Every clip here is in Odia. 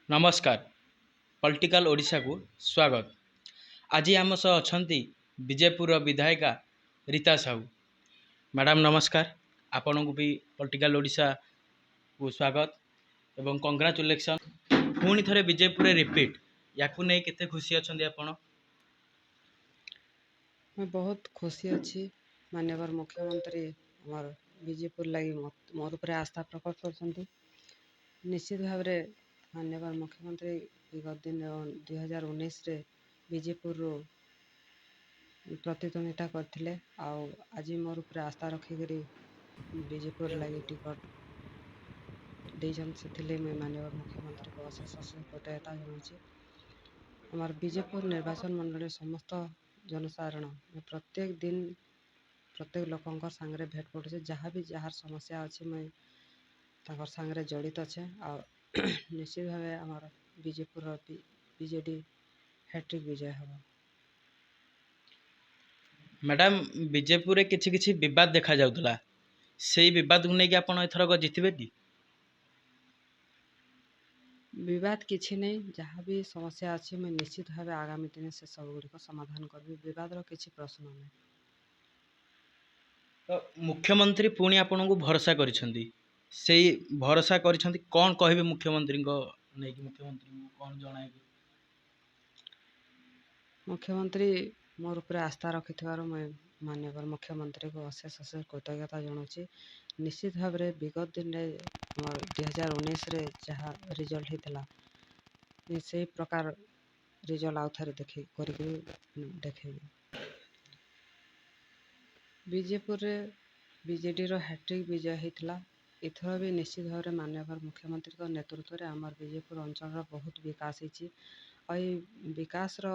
ନମସ୍କାର, ପଲିଟିକାଲ ଓଡ଼ିଶାକୁ ସ୍ୱାଗତ। ଆଜି ଆମ ସହ ଅଛନ୍ତି ବିଜେପୁରର ବିଧାୟିକା ରୀତା ସାହୁ। ମ୍ୟାଡ଼ାମ ନମସ୍କାର, ଆପଣଙ୍କୁ ବି ପଲିଟିକାଲ ଓଡ଼ିଶାକୁ ସ୍ୱାଗତ ଏବଂ କଂଗ୍ରାଚୁଲେସନ୍। ପୁଣି ଥରେ ବିଜେପୁରରେ ରିପିଟ୍, ୟାକୁ ନେଇ କେତେ ଖୁସି ଅଛନ୍ତି ଆପଣ? ମୁଁ ବହୁତ ଖୁସି ଅଛି। ମାନ୍ୟବର ମୁଖ୍ୟମନ୍ତ୍ରୀ ଆମର ବିଜେପୁର ଲାଗି ମୋର ଉପରେ ଆସ୍ଥା ପ୍ରକଟ କରିଛନ୍ତି। ନିଶ୍ଚିତ ଭାବରେ ମାନ୍ୟବର ମୁଖ୍ୟମନ୍ତ୍ରୀ ବିଗତ ଦିନ 2019ରେ ବିଜେପୁରରୁ ପ୍ରତିଦ୍ୱନ୍ଦିତା କରିଥିଲେ, ଆଉ ଆଜି ମୋର ଉପରେ ଆସ୍ଥା ରଖିକରି ବିଜେପୁର ଲାଗି ଟିକଟ ଦେଇଛନ୍ତି। ସେଥିଲାଗି ମୁଇଁ ମାନ୍ୟବର ମୁଖ୍ୟମନ୍ତ୍ରୀଙ୍କୁ ଅଶେଷ ଅଶେଷ କୃତଜ୍ଞତା ଜଣାଉଛି। ଆମର ବିଜେପୁର ନିର୍ବାଚନ ମଣ୍ଡଳୀର ସମସ୍ତ ଜନସାଧାରଣ ପ୍ରତ୍ୟେକ ଦିନ ପ୍ରତ୍ୟେକ ଲୋକଙ୍କ ସାଙ୍ଗରେ ଭେଟ ପଡ଼ୁଛେ। ଯାହା ବି ଯାହାର ସମସ୍ୟା ଅଛି, ମୁଇଁ ତାଙ୍କର ସାଙ୍ଗରେ ଜଡ଼ିତ ଅଛେ। ଆଉ ନିଶ୍ଚିତ ଭାବେ ଆମର ବିଜେପୁରର ବିଜେଡ଼ି ହ୍ୟାଟ୍ରିକ୍ ବିଜୟ ହେବ। ମ୍ୟାଡ଼ାମ, ବିଜେପୁରରେ କିଛି କିଛି ବିବାଦ ଦେଖାଯାଉଥିଲା, ସେଇ ବିବାଦକୁ ନେଇକି ଆପଣ ଏଥରକ ଜିତିବେ କି? ବିବାଦ କିଛି ନାହିଁ। ଯାହା ବି ସମସ୍ୟା ଅଛି, ମୁଇଁ ନିଶ୍ଚିତ ଭାବେ ଆଗାମୀ ଦିନେ ସେ ସବୁଗୁଡ଼ିକ ସମାଧାନ କରିବି। ବିବାଦର କିଛି ପ୍ରଶ୍ନ ନାହିଁ। ତ ମୁଖ୍ୟମନ୍ତ୍ରୀ ପୁଣି ଆପଣଙ୍କୁ ଭରସା କରିଛନ୍ତି, ସେଇ ଭରସା କରିଛନ୍ତି, କ'ଣ କହିବେ ମୁଖ୍ୟମନ୍ତ୍ରୀଙ୍କ ନେଇକି, ମୁଖ୍ୟମନ୍ତ୍ରୀଙ୍କୁ କ'ଣ ଜଣାଇବେ? ମୁଖ୍ୟମନ୍ତ୍ରୀ ମୋର ଉପରେ ଆସ୍ଥା ରଖିଥିବାରୁ ମୁଇଁ ମାନ୍ୟବର ମୁଖ୍ୟମନ୍ତ୍ରୀଙ୍କୁ ଅଶେଷ ଅଶେଷ କୃତଜ୍ଞତା ଜଣାଉଛି। ନିଶ୍ଚିତ ଭାବରେ ବିଗତ ଦିନରେ ଆମର 2019ରେ ଯାହା ରେଜଲ୍ଟ ହେଇଥିଲା, ସେଇ ପ୍ରକାର ରେଜଲ୍ଟ ଆଉ ଥରେ ଦେଖେଇ କରିକି ଦେଖେଇବି। ବିଜେପୁରରେ ବିଜେଡ଼ିର ହ୍ୟାଟ୍ରିକ୍ ବିଜୟ ହେଇଥିଲା। ଏଥର ବି ନିଶ୍ଚିତ ଭାବରେ ମାନ୍ୟବର ମୁଖ୍ୟମନ୍ତ୍ରୀଙ୍କ ନେତୃତ୍ୱରେ ଆମର ବିଜେପୁର ଅଞ୍ଚଳର ବହୁତ ବିକାଶ ହେଇଛି। ଆଉ ଏଇ ବିକାଶର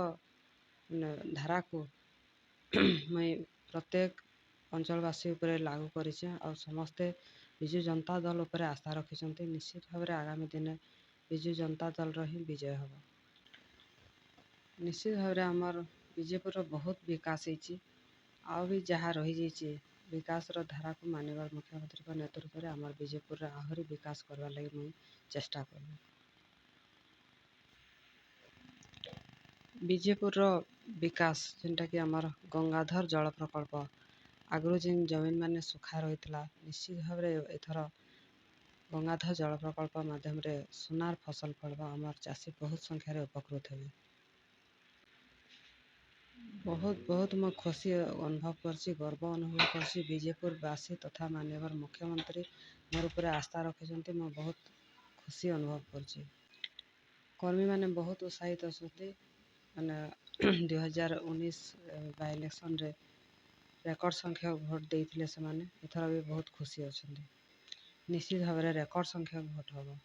ଧାରାକୁ ମୁଇଁ ପ୍ରତ୍ୟେକ ଅଞ୍ଚଳବାସୀ ଉପରେ ଲାଗୁ କରିଛେ, ଆଉ ସମସ୍ତେ ବିଜୁ ଜନତା ଦଳ ଉପରେ ଆସ୍ଥା ରଖିଛନ୍ତି। ନିଶ୍ଚିତ ଭାବରେ ଆଗାମୀ ଦିନେ ବିଜୁ ଜନତା ଦଳର ହିଁ ବିଜୟ ହେବ। ନିଶ୍ଚିତ ଭାବରେ ଆମର ବିଜେପୁରର ବହୁତ ବିକାଶ ହେଇଛି, ଆଉ ବି ଯାହା ରହିଯାଇଛି ବିକାଶର ଧାରାକୁ ମାନ୍ୟବର ମୁଖ୍ୟମନ୍ତ୍ରୀଙ୍କ ନେତୃତ୍ୱରେ ଆମର ବିଜେପୁରରେ ଆହୁରି ବିକାଶ କରିବା ଲାଗି ମୁଇଁ ଚେଷ୍ଟା କରିବି। ବିଜେପୁରର ବିକାଶ ଯେନ୍ଟାକି ଆମର ଗଙ୍ଗାଧର ଜଳ ପ୍ରକଳ୍ପ, ଆଗରୁ ଯେନ୍ ଜମିନ ମାନେ ଶୁଖା ରହିଥିଲା, ନିଶ୍ଚିତ ଭାବରେ ଏଥର ଗଙ୍ଗାଧର ଜଳ ପ୍ରକଳ୍ପ ମାଧ୍ୟମରେ ସୁନାର ଫସଲ ଫଳିବ। ଆମର ଚାଷୀ ବହୁତ ସଂଖ୍ୟାରେ ଉପକୃତ ହେବେ। ବହୁତ ବହୁତ ମୁଁ ଖୁସି ଅନୁଭବ କରିଛି, ଗର୍ବ ଅନୁଭବ କରିଛି। ବିଜେପୁରବାସୀ ତଥା ମାନ୍ୟବର ମୁଖ୍ୟମନ୍ତ୍ରୀ ମୋର ଉପରେ ଆସ୍ଥା ରଖିଛନ୍ତି, ମୁଁ ବହୁତ ଖୁସି ଅନୁଭବ କରୁଛି। କର୍ମୀମାନେ ବହୁତ ଉତ୍ସାହିତ ଅଛନ୍ତି। ମାନେ 2019 ବାଇ ଇଲେକ୍ସନରେ ରେକର୍ଡ଼ ସଂଖ୍ୟକ ଭୋଟ ଦେଇଥିଲେ ସେମାନେ, ଏଥର ବି ବହୁତ ଖୁସି ଅଛନ୍ତି। ନିଶ୍ଚିତ ଭାବରେ ରେକର୍ଡ଼ ସଂଖ୍ୟକ ଭୋଟ ହେବ।